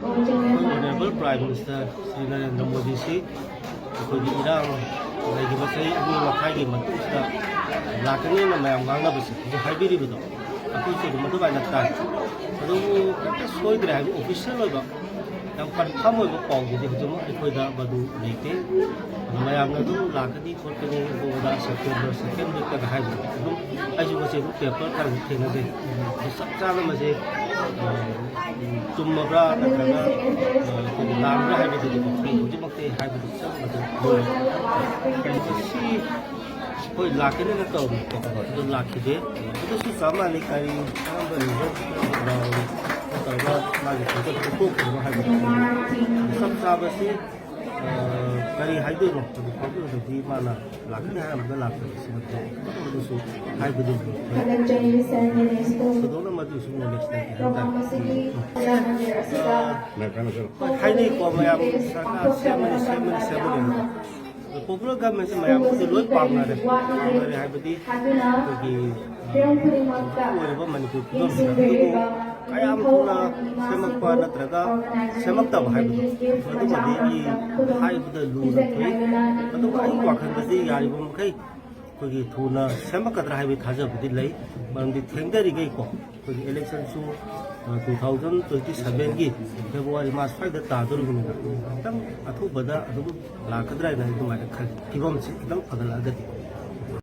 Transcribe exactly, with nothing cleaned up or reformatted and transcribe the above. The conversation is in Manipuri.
ꯑꯩꯈꯣꯏ honourable prime minister Shri Narendra ꯃꯣꯗꯤꯁꯤ ꯑꯩꯈꯣꯏꯒꯤ ꯏꯔꯥꯡ ꯂꯩꯈꯤꯕ ꯆꯍꯤ ꯑꯅꯤ ꯃꯈꯥꯏꯒꯤ ꯃꯇꯨꯡꯁꯤꯗ ꯂꯥꯛꯀꯅꯤꯅ ꯃꯌꯥꯝ ꯉꯥꯡꯅꯕꯁꯦ ꯍꯧꯖꯤꯛ ꯍꯥꯏꯕꯤꯔꯤꯕꯗꯣ, ꯑꯩꯈꯣꯏꯁꯨ ꯑꯗꯨꯝ ꯑꯗꯨꯃꯥꯏꯅ ꯇꯥꯏ꯫ ꯑꯗꯨꯕꯨ ꯍꯦꯛꯇ ꯁꯣꯏꯗ꯭ꯔꯦ ꯍꯥꯏꯕ ꯑꯣꯐꯤꯁꯤꯌꯦꯜ ꯑꯣꯏꯕ ꯌꯥꯝ ꯀꯟꯐꯥꯔꯝ ꯑꯣꯏꯕ ꯄꯥꯎꯗꯨꯗꯤ ꯍꯧꯖꯤꯛꯃꯛ ꯑꯩꯈꯣꯏꯗ ꯃꯗꯨ ꯂꯩꯇꯦ꯫ ꯑꯗꯨ ꯃꯌꯥꯝꯅ ꯑꯗꯨꯝ ꯂꯥꯛꯀꯅꯤ ꯈꯣꯠꯀꯅꯤ, ꯑꯗꯨ ꯑꯗꯥ ꯁꯦꯞꯇꯦꯝꯕꯔ ꯁꯦꯀꯦꯟ ꯋꯤꯛꯇꯒ ꯍꯥꯏꯕꯗꯣ ꯑꯗꯨꯝ ꯑꯩꯁꯨ ꯉꯁꯤ ꯑꯗꯨꯝ ꯄꯦꯄꯔ ꯈꯔ ꯊꯦꯡꯅꯖꯩ꯫ ꯑꯗꯨ ꯆꯞ ꯆꯥꯅ ꯃꯁꯦ, ꯑ, ꯆꯨꯝꯃꯕ꯭ꯔꯥ ꯅꯠꯇ꯭ꯔꯒ, ꯑ, ꯑꯩꯈꯣꯏꯒꯤ ꯂꯥꯟꯕ꯭ꯔꯥ ꯍꯥꯏꯕꯗꯨꯗꯤ ꯑꯩ ꯍꯧꯖꯤꯛꯃꯛꯇꯤ ꯍꯥꯏꯕꯗꯤ ꯆꯪꯕꯗ ꯂꯣꯏꯔꯦ꯫ ꯀꯩꯅꯣ ꯁꯤ ꯍꯣꯏ, ꯂꯥꯛꯀꯅꯤꯅ ꯇꯧꯔꯝꯃꯤꯀꯣ, ꯑꯗꯨ ꯂꯥꯛꯈꯤꯗꯦ꯫ ꯑꯗꯨꯁꯨ ꯆꯞ ꯃꯥꯟꯅꯩ, ꯀꯔꯤ ꯀꯔꯝꯕ ꯔꯤꯖꯟ ꯅꯠꯇ꯭ꯔꯒ ꯃꯥꯒꯤ ꯊꯧꯗꯣꯛ ꯊꯣꯛꯈꯤꯕꯅꯣ ꯍꯥꯏꯕꯗꯣ ꯆꯞ ꯆꯥꯕꯁꯤ, ꯑ, ꯀꯔꯤ ꯍꯥꯏꯗꯣꯏꯅꯣ? ꯍꯧꯖꯤꯛ ꯐꯥꯎꯒꯤ ꯑꯣꯏꯅꯗꯤ ꯃꯥꯅ ꯂꯥꯛꯀꯅꯤ ꯍꯥꯏꯔꯝꯕꯗ ꯂꯥꯛꯇꯕꯁꯤꯃꯗꯤ ꯑꯗꯨꯁꯨ ꯍꯥꯏꯕꯗꯤ ꯊꯣꯏꯗꯣꯛꯅ ꯃꯗꯨꯁꯨ ꯅꯣꯂꯦꯖ ꯂꯩꯇꯦ ꯍꯥꯏꯕ ꯇꯥꯔꯦ꯫ ꯑ, ꯍꯣꯏ, ꯍꯥꯏꯅꯩꯀꯣ ꯃꯌꯥꯝ, ꯁꯔꯀꯥꯔ ꯁꯦꯝꯃꯅꯤ, ꯁꯦꯝꯃꯅꯤ, ꯁꯦꯝꯃꯅꯤ ꯍꯥꯏꯕ꯫ ꯄꯣꯄꯨꯂꯔ ꯒꯚꯔꯟꯃꯦꯟꯁꯦ ꯃꯌꯥꯝꯕꯨꯗꯤ ꯂꯣꯏ ꯄꯥꯝꯅꯔꯦ꯫ ꯄꯥꯝꯅꯔꯦ ꯍꯥꯏꯕꯗꯤ ꯑꯩꯈꯣꯏꯒꯤ, ꯑ, ꯍꯧꯖꯤꯛ ꯑꯣꯏꯔꯤꯕ ꯃꯅꯤꯄꯨꯔ ꯐꯤꯕꯝꯁꯤꯗ꯫ ꯑꯗꯨꯕꯨ ꯀꯌꯥꯝ ꯊꯨꯅ ꯁꯦꯝꯃꯛꯄ ꯅꯠꯇ꯭ꯔꯒ ꯁꯦꯝꯃꯛꯇꯕ ꯍꯥꯏꯕꯗꯣ, ꯃꯗꯨꯃꯗꯤ ꯑꯩ ꯍꯥꯏꯕꯗ ꯂꯨꯅ ꯊꯣꯛꯏ꯫ ꯑꯗꯨꯕꯨ ꯑꯩꯒꯤ ꯋꯥꯈꯜꯗꯗꯤ ꯌꯥꯔꯤꯕ ꯃꯈꯩ ꯑꯩꯈꯣꯏꯒꯤ ꯊꯨꯅ ꯁꯦꯝꯃꯛꯀꯗ꯭ꯔꯥ ꯍꯥꯏꯕꯒꯤ ꯊꯥꯖꯕꯗꯤ ꯂꯩ꯫ ꯃꯔꯝꯗꯤ ꯊꯦꯡꯊꯔꯤꯈꯩꯀꯣ, ꯑꯩꯈꯣꯏꯒꯤ ꯏꯂꯦꯛꯁꯟꯁꯨ, ꯑ, ꯇꯨ ꯊꯥꯎꯖꯟ ꯇ꯭ꯋꯦꯟꯇꯤ ꯁꯚꯦꯟꯒꯤ ꯐꯦꯕ꯭ꯔꯨꯋꯥꯔꯤ, ꯃꯥꯔꯆ ꯁ꯭ꯋꯥꯏꯗ ꯇꯥꯗꯣꯔꯤꯕꯅꯤꯅ, ꯈꯤꯇꯪ ꯑꯊꯨꯕꯗ ꯑꯗꯨꯝ ꯂꯥꯛꯀꯗ꯭ꯔꯥ ꯍꯥꯏꯅ ꯑꯩ ꯑꯗꯨꯃꯥꯏꯅ ꯈꯜꯂꯤ, ꯐꯤꯕꯝꯁꯤ ꯈꯤꯇꯪ ꯐꯒꯠꯂꯛꯑꯒꯗꯤ꯫